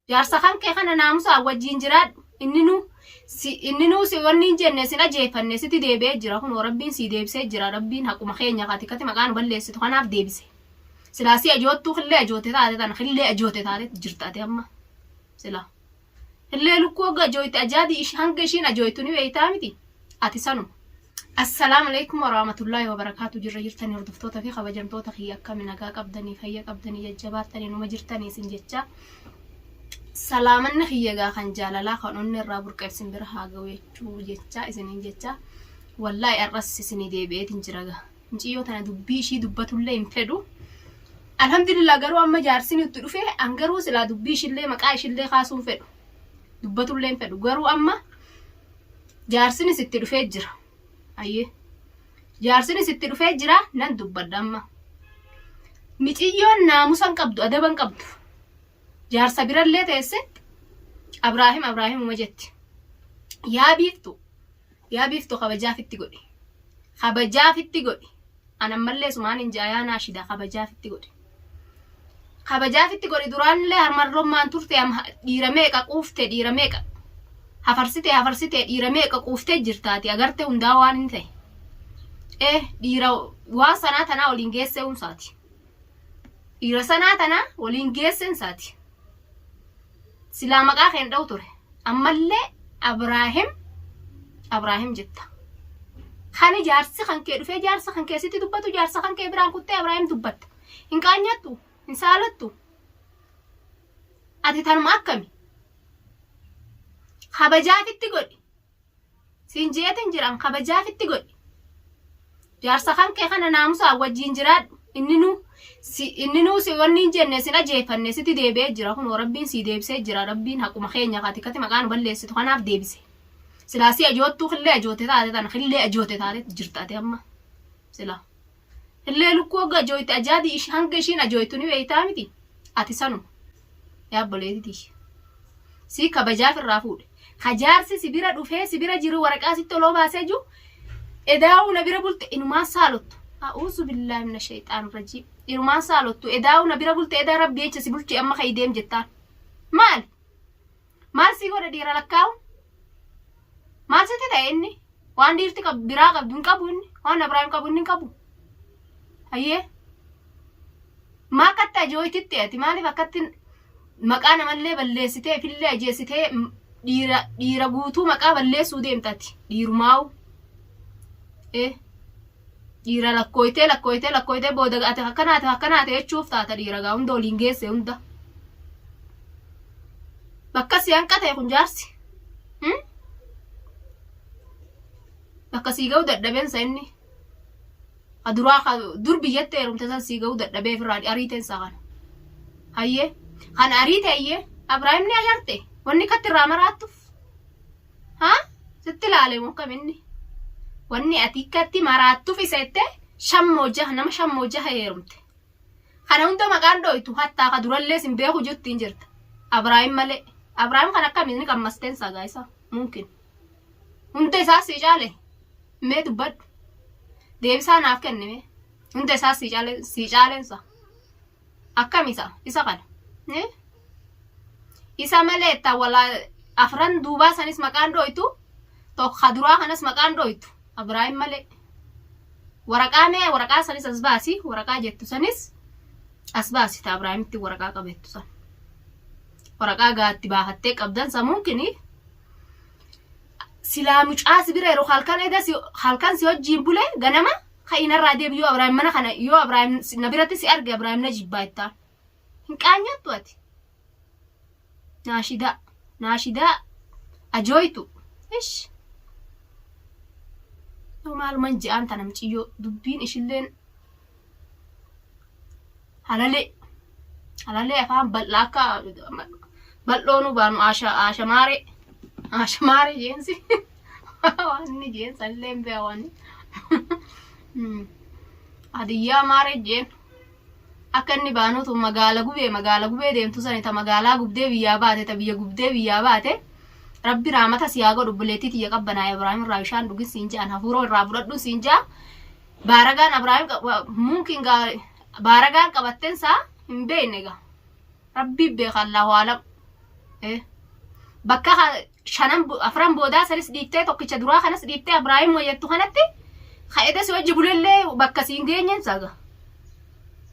Jaarsa kan kee kana naamusaan wajjiin jiraadhu. Inninuu si inninuu si wanni hin jenne sin ajeeffanne sitti deebi'ee jira kunoo rabbiin sii deebisee jira rabbiin haquma keenya kati kati maqaa nu balleessitu kanaaf deebise. Silaa si ajoottuu killee ajoote taate tana killee ajoote taate jirta ati amma silaa. Killee lukkuu hogga ajooyte ajaadi ish hanga ishiin ajooytu ni beeytaa miti ati sanuma. Assalaamu alaikum warahmatullaahi wabarakaatu jirra jirtanii hordoftoota fi kabajamtoota kiyya akkami nagaa qabdanii fayya qabdanii jajjabaattanii numa jirtanii isin jecha salaamanni kiyya gaa kan jaalalaa kan onni irraa burqeef isin bira haa ga'u jechuu jecha isiniin jecha wallaahi har'as isinii deebi'eetiin jira gaa muciyyoo tana dubbii ishii dubbatullee hin fedhu alhamdulillah garuu amma jaarsi nutti dhufe an garuu silaa dubbii ishillee maqaa ishillee kaasuun fedhu dubbatullee hin fedhu garuu amma Jaarsinis itti dhufee jira. Ayyee. Jaarsinis itti dhufee jira nan dubbadha amma. Miciyyoon naamusa hin qabdu adaba hin qabdu. Jaarsa birallee teesse Abraahim Abraahimuma jetti. Yaa biiftu yaa biiftu kabajaaf itti godhi. Kabajaaf itti godhi. An ammallee sumaan hin ja'a yaa naashida kabajaaf itti godhi. Kabajaaf itti godhi duraanillee harmarrommaan turte dhiira meeqa quufte dhiira meeqa hafarsite hafarsite dhiira meeqa quuftee jirtaati agarte hundaa waan inni ta'e. Eh dhiira waan sanaa tanaa waliin geessee hunsaati. Dhiira sanaa tanaa waliin geesseen isaati. Silaa maqaa kee hin dha'u ture. Ammallee Abraahim Abraahim jetta. Kani jaarsi kan kee dhufee jaarsa kan kee sitti dubbatu jaarsa kan kee biraan kuttee Abraahim dubbatta. Hin qaanyattu, hin saalattu. Ati tanuma akkami? Kabajaafitti godhi. Siin jeetin jiran kabajaafitti godhi. Jaarsa kan kee kana naamusaan wajjiin jiraadhu. Inninuu si inninuu si wanni hin jenne sin ajeeffanne sitti deebi'ee jira kunoo rabbiin sii deebisee jira rabbiin haquma keenya kati kati maqaa nu balleessitu kanaaf deebise. Silaa si ajoottuu killee ajoote taate tana killee ajoote taate jirta ati amma silaa. Illee lukkuu hogga ajooyte ajaadi ish hanga ishiin ajooytu ni beeytaa miti ati sanuma yaa obboleetii tiyya sii kabajaaf irraa fuudhe ka jaarsi si bira dhufee si bira jiru waraqaa sitti oloo baasee jiru edaa'uu na bira bulte inumaan saalottu a'uuzu billaahi mina shayxaan rajiim inumaan saalottu edaa'uu na bira bulte edaa rabbi jecha si bulche amma ka'ii deem jettaan maali Maal sii godha dhiira lakkaa'u? Maal sitti ta'e inni? Waan dhiirti biraa qabdu hin qabu inni. Waan Abrahaam qabu inni hin qabu. Hayyee. Maa akkatti ajooytitti ati maaliif akkatti maqaa namallee balleessitee ifillee ajeessitee dhiira dhiira guutuu maqaa balleessuu deemta ati dhiirumaawu. Eh. Dhiira lakkooytee lakkooytee lakkooytee booda ati akkanaate akkanaate jechuuf taata dhiira gaa hunda waliin geesse hunda. Bakka si hanqate kun jaarsi. Hmm? Bakka sii ga'uu dadhabeensa inni. Ka duraa ka dur biyyatti heerumte san sii ga'uu dadhabee ofirraa ariiteen isaa kana. Hayyee. Kan ariite hayyee. Abrahaam ni agarte. Wanni katti irraa maraattuuf. Haa? Sitti ilaale moo kam inni? Wanni ati ikkatti maraattuuf isa jette shammoo jaha nama shammoo jaha heerumte. Kana hunda maqaan dhooytu hattaa ka durallee sin beeku jirti hin jirta. Abraahim malee. Abraahim kan akkami ni qammasteen sagaa isaa mumkin. Hunda isaa sii caale mee dubbadhu. Deebisaa naaf kenni mee. Hunda isaa sii caale sii caaleensa. Akkam isa isa kana. Eh? Isa malee ta wala afran duubaa sanis maqaan dhooytu tokko ka duraa kanas maqaan dhooytu Abraahim malee. Waraqaa mee waraqaa sanis as baasi waraqaa jettu sanis as baasi ta Abraahimitti waraqaa qabettu san. Waraqaa gaatti baafattee qabdan samuun kini silaa mucaa si bira yeroo halkan eda si halkan si wajjiin bule ganama Ka'i narraa deebi yoo Abrahaam mana kana yoo Abrahaam na biratti si arge Abrahaam na jibbaa jettaan. Hin qaanyattu ati. Naashidaa. Naashidaa ajooytu. Ish. Yoo maaluman je'aan tana miciyyoo dubbiin ishilleen halalee. Halalee afaan bal'aa akka bal'oonuu baanu aasha aasha maaree. Aasha maaree jeensi. Waan inni jeen sanillee hin beeku ani. Hadiyyaa maaree jeen. Akka inni baanuutu magaala gubee magaala gubee deemtu sani ta magaalaa gubdee biyyaa baate ta biyya gubdee biyyaa baate. Rabbi raamata si haa godhu obboleettii tiyya qabbanaa Ibraahim irraa bishaan dhugin siin ja'an hafuura irraa fudhadhun siin ja'a. Baaragaan Ibraahim mumkin baaragaan qabatten isaa hin beekne gaa. Rabbii beeka Allahu alam. Bakka shanan afran boodaa sanis dhiiftee tokkicha duraa kanas dhiiftee Abraahim wayyattu kanatti ka'eete si wajji bulellee bakka siin geenyeen saga.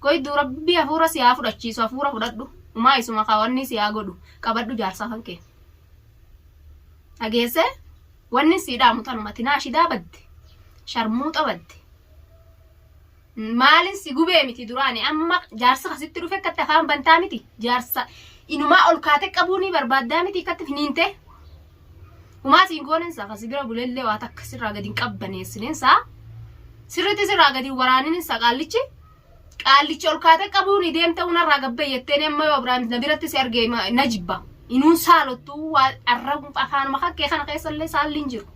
Goyduu rabbi hafuura si haa fudhachiisu hafuura fudhadhu. Umaa isuma kawanni si haa godhu qabadhu jaarsaa kan kee. Dhageessee wanni sii dhaamu tanuma tinaa shidaa badde sharmuuxa badde. Maalin si gubee miti duraani amma jaarsa kasitti dhufe akkatti afaan bantaa miti jaarsa inumaa ol kaatee qabuu ni barbaaddaa miti akkatti finiinte. Umaa siin goonensa kasi bira bulellee waa takka sirraa gadi hin qabbaneessinensa sirriitti sirraa gadi hin waraaninensa qaallichi qaallichi ol kaatee qabuu ni deemte unarraa gabbee jetteen amma yoo Abiraam na biratti si argee na jibba. Inuun saalottuu waa arrabu afaanuma kakkee kana keessallee saalli hin jiru.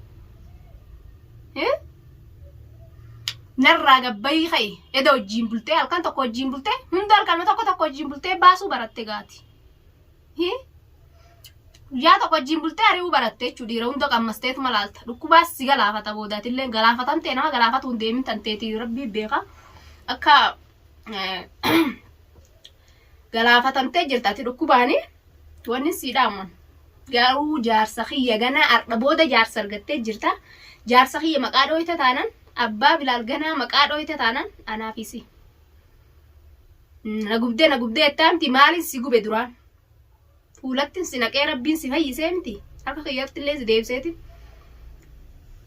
Narraa gabbayii ka'i eda wajjiin bultee halkan tokko wajjiin bultee hunda halkan tokko tokko wajjiin bultee baasuu baratte gaati. Guyyaa tokko wajjiin bultee ari'uu baratte jechuudha dhiira hunda qammasteetuma laalta. Dhukkubaas si galaafata boodaatillee galaafatamtee nama galaafatu hin deemin tanteetii rabbii beeka. Akka galaafatamtee jirta ati dhukkubaani wanni sii dhaaman. Garuu jaarsa kiyya ganaa ardha booda jaarsa argattee jirta. Jaarsa kiyya maqaa dhooyte taanan abbaa bilaal ganaa maqaa dhooyte taanan anaaf isi. Na gubdee na gubdee jettaa miti maaliin si gube duraan. Fuulattiin si naqee rabbiin si fayyisee miti harka kiyyatti illee si deebiseeti.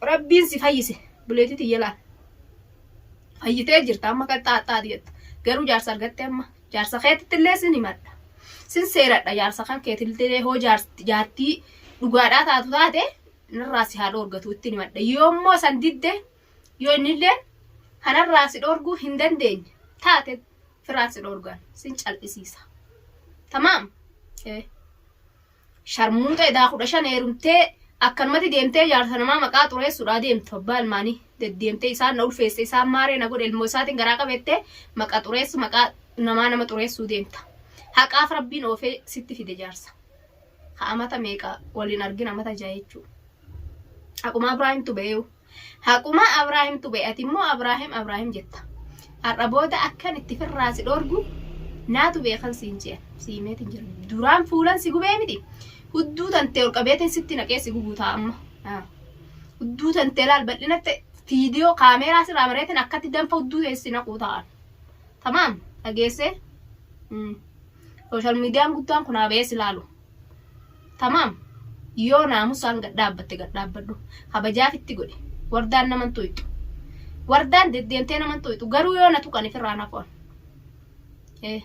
Rabbiin si fayyise buleetii tiyya laal. Fayyitee jirta amma kan xaaxxaati jetta. Garuu jaarsa argatte amma. Jaarsa keetitti illee sin himadha. Sin seeradha jaarsa kan keetillee hoo jaartii dhugaadhaa taatu taate narraa si haa dhoorgatu ittiin himadha. Yoommoo san didde yoo innillee kanarraa si dhoorguu hin dandeenye taate firaan si dhoorgan sin cal'isiisa. Tamaam? Sharmuuxa edaa 15 heerumtee akkanumatti deemtee jaarsa namaa maqaa xureessuudhaa deemtu abbaa ilmaanii deddeemtee isaan na ulfeesse isaan maaree na godhe ilmoo isaatiin garaa qabettee maqa xureessu maqaa namaa nama xureessuu deemta. Haqaaf rabbiin oofee sitti fide jaarsa. Ka amata meeqa waliin argin amata ja'a jechuudha. Haquma Abraahimtu ba'eewu. Haquma Abraahimtu ba'e ati immoo Abraahim Abraahim jetta. Har'a booda akkan itti firraa si dhoorgu naatu beekan siin je'an. Si himeetiin jira. Duraan fuulan si gubee miti. Hudduu tantee ol qabeetiin sitti naqee si gubuu ta'a amma. Hudduu tantee laal bal'inatti viidiyoo kaameeraa sirraa mareetiin akkatti danfa hudduu teessi naquu ta'an. Tamaam dhageessee. Sooshaal miidiyaan guddaan kun haa ba'ee si laalu. Tamaam. Yoo naamusaan gad dhaabbatte gad dhaabbadhu. Kabajaaf itti godhi. Wardaan naman tuyxu. Wardaan deddeemtee naman tuyxu. Garuu yoo na tuqan ifirraa na fo'an. Eh.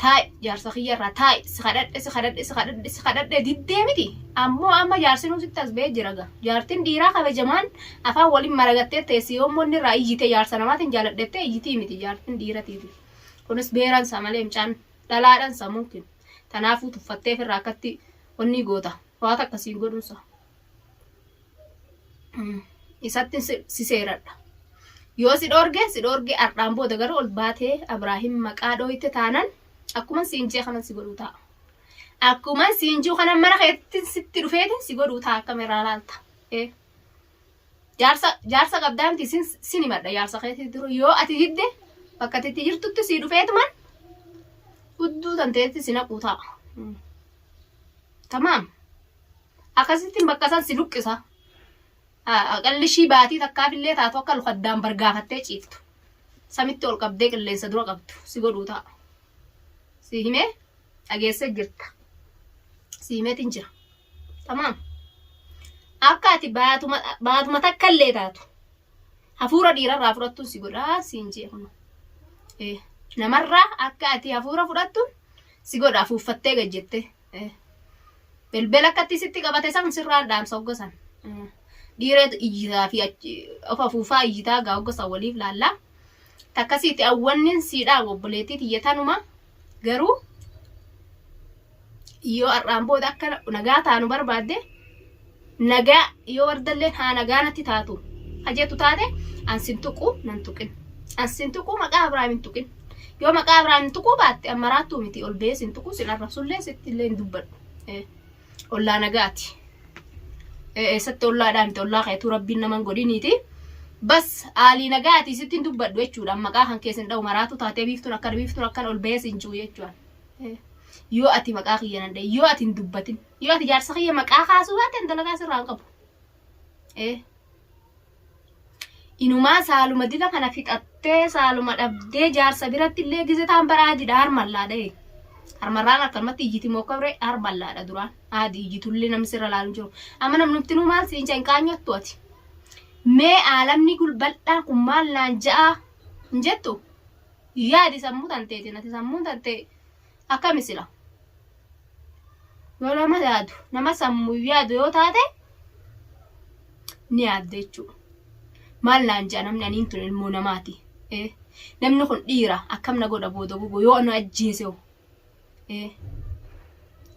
Taa'i jaarsa kiyya irraa taa'i si kadhadhe si kadhadhe si kadhadhe si kadhadhe diddee miti. Ammoo amma jaarsinuu sitti as ba'ee jira gaa. Jaartin dhiiraa kabajamaan afaan waliin maragattee teessi yoommoo inni irraa iyyite jaarsa namaatiin jaaladhettee iyyitii miti jaartin dhiiratiiti. Kunis beeran isaa malee mucaan dhalaadhan isaa mumkin. Tanaafuu tuffattee ofirraa akkatti onnii goota. Waa takka siin godhunsa. Isatti si seeradha. Yoo si dhoorge si dhoorge ardhaan booda garuu ol baatee Abraahim maqaa dhooyte taanan akkuman siin jee kanan si godhuu ta'a. Akkuman siin jiru kanan mana keetti sitti dhufeetiin si godhuu ta'a akkam irraa laalta. Jaarsa jaarsa qabdaa miti sin sin himadha jaarsa keetii dura yoo ati didde bakka ati itti jirtutti sii dhufeetuman hudduu tanteetti si naquu ta'a. Tamaam. Akkasittiin bakka san si luqqisa. Aqalli ishii baatii takkaafillee taatu akka lukaddaan bargaafattee ciiftu. Samitti ol qabdee qilleensa dura qabdu si godhuu ta'a. Si himee dhageessee jirta. Si himeetiin jira. Tamaam. Akka ati baatuma baatuma takka illee taatu hafuura dhiirarraa fudhattuun si godhaa siin jee kun. Eh, namarraa akka ati hafuura fudhattuun si godha afuuffattee gad jettee. Eh. Belbela akkatti sitti qabate san sirraan dhaamsa hogga san. Eh. Dhiireetu iyyitaa fi of afuufaa iyyitaa gaa hogga san waliif laallaa. Takkasiitti awwannin sii dhaamu obboleettii tiyya tanuma garuu yoo har'aan booda akka nagaa taanu barbaadde nagaa yoo wardalleen haa nagaa natti taatu hajeetu taate an sin tuqu nan tuqin an sin tuqu maqaa Abrahaam hin tuqin yoo maqaa Abrahaam hin tuquu baatte an maraattuu miti ol ba'ee sin tuqu sin arrabsullee sitti illee hin dubbadhu ollaa nagaati eessatti ollaadhaa miti ollaa keetuu rabbiin naman godhiniiti bas aalii nagaati sitti hin dubbadhu jechuudha maqaa kan keessa hin dha'u maraatu taatee biiftuun akkana biiftuun akkana ol ba'ee sin jiru jechuudha. Yoo ati maqaa kiyya nan dhahin, yoo ati hin dubbatin, yoo ati jaarsa kiyya maqaa kaasuu baatte an dalagaa sirraa hin qabu. Ee. Inumaa saaluma dila kana fixattee saaluma dhabdee jaarsa biratti illee gize taan bara adiidha harmallaadha ee. Harmarraan akkanumatti iyyiti moo akka biree harmallaadha duraan. Aadi iyyitullee namni sirra laalu hin jiru. Amma namnumtinuu maal siin hin qaanyottu ati. Mee aalamni bal'aan kun maal naan ja'aa hin jettu? Yaadi sammuu tanteetiin ati sammuun tantee akkami sila? Yoo nama yaadu nama sammuu yaadu yoo taate ni yaadda jechuudha. Maal naan ja'a namni aniin tun ilmoo namaati. Eh, namni kun dhiira akkam na godha booda gogo yoo na ajjeese hoo. Eh,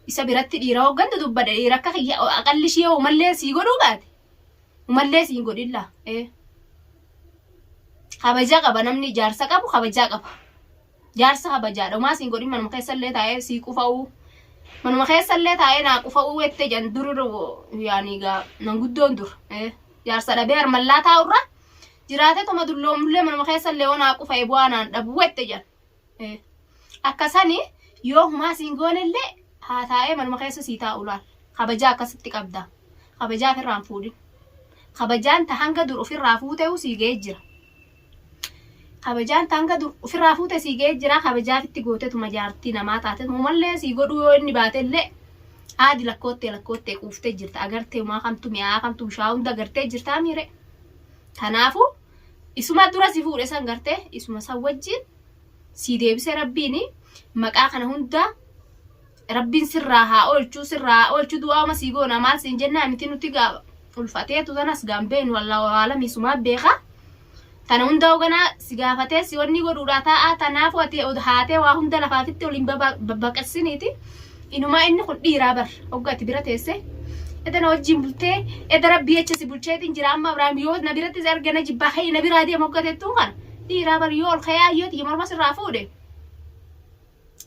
isa biratti dhiira hoggantu dubbadha dhiira akka kiyya aqalli ishee hoo mallee sii godhuu baate. Umallee siin godhin laa. Ee. Kabajaa qaba namni jaarsa qabu kabajaa qaba. Jaarsa kabajaadha. Umaa siin godhin manuma keessallee taa'ee sii qufa'uu. Manuma keessallee taa'ee naa qufa'uu jettee jan dur yaani gaa manguddoon dur. Ee. Jaarsa dhabee harmallaa taa'urra jiraatee tuma dulloomullee manuma keessallee yoo naa qufa'e bu'aa naan dhabu jette jan. Ee. Akka sani yoo humaa siin goonellee haa taa'ee manuma keessa sii taa'u laal. Kabajaa akkasitti qabda. Kabajaa ofirraa hin fuudhin. Kabajaan ta hanga dur ofirraa fuutehu sii ga'ee jira. Kabajaan ta hanga dur ofirraa fuute sii ga'ee jira. Kabajaa ofitti gootetuma jaartii namaa taate umallee sii godhuu yoo inni baatellee aadi lakkoottee lakkoottee quuftee jirta. Agartee umaa kamtu mi'aa kamtu bishaan hunda agartee jirtaa miire. Kanaafuu isuma dura si fuudhe san gartee isuma san wajjin sii deebise rabbiin maqaa kana hunda Rabbiin sirraa haa oolchuu sirraa haa oolchuu du'aama sii goona maal siin jennaa miti nuti gaa ulfateetu tanas gaan beenu allahu aalami sumaa beeka tana hunda hoganaa si gaafatee si wanni godhuudha taa'aa tanaafu ati haatee waa hunda lafaafitti waliin babbaqessiniiti inumaa inni kun dhiiraa bar hogga ati bira teesse eda na wajjin bultee eda rabbii jecha si bulcheetiin jira amma Abrahaam yoo na biratti si arge na jibbaa ka'ii na biraa deema hogga tettuun kana dhiiraa bar yoo ol ka'ee ayyoo tiyya morma sirraa fuudhe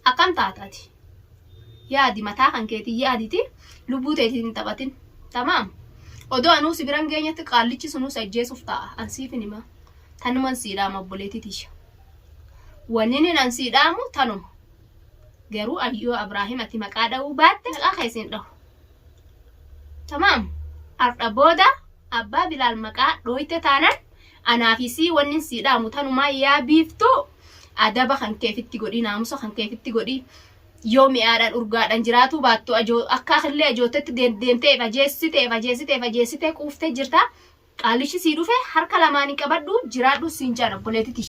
Akkam taata ati? Yaadi mataa kan keetiin yaaditi lubbuu teetiin hin taphatin. Tamaam. Odoo anuu si biran geenyetti qaallichi sunuu si ajjeesuuf ta'a. An siif hin hima. Tanuman sii dhaama obboleetii tiyya. Wanni an sii dhaamu tanuma. Garuu ayyoo Abraahim ati maqaa dha'uu baatte maqaa kee siin dhahu. Tamaam. Har'a booda abbaa Bilaal maqaa dhooyte taanan Anaa fi sii wannin sii dhaamu tanumaa yaa biiftuu adaba kan keefitti godhii naamusa kan keefitti godhii yoo mi'aadhaan urgaadhaan jiraatuu baattu ajoo akka akillee ajootetti deemtee if ajeessitee if ajeessitee if ajeessitee quuftee jirta qaalichi sii dhufe harka lamaanii qabadhu jiraadhu siin jaan obboleetiti.